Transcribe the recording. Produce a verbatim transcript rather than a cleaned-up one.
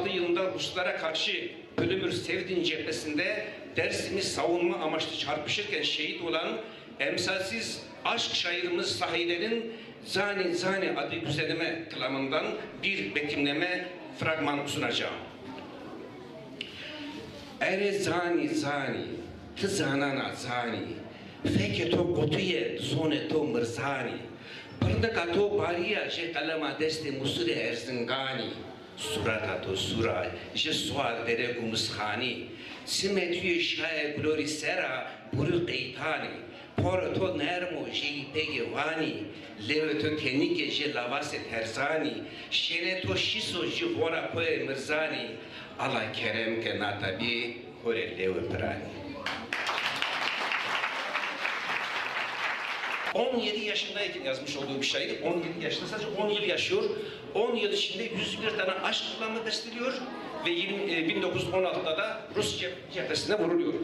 yılında Ruslara karşı Bölümür Sevdin cephesinde Dersim'i savunma amaçlı çarpışırken şehit olan emsalsiz aşk şairimiz Sahide'nin Zani Zani adlı güzelleme kılamından bir betimleme fragman sunacağım. Erê zanî, zanî, ti zanana zanî. Fekê to qutî ye, zonê to mirzanî. Pirnika to barî ya, jê qelema destê Musirê Erzinganî. Surata to sûr a, jê suar dere Gumisxanî. Simê tu yê şaye gulorî ser a, burî qeytanî. Porê to nerm o, jê îpegê Wanî. Lewê to tenîk ê, jê lawasê Terzanî. Şênê to şîs o, jê vora koyê Mirzanî. Allah kerem ke na tabî korê lewê piranî. On yedi yaşındayken yazmış olduğu bir şiir. On yedi yaşında, sadece on yıl yaşıyor. On yıl içinde yüz bir tane aşk kılamı besteliyor ve yirmi, e, bin dokuz yüz on altıda da Rus cep-, cephesine vuruluyor.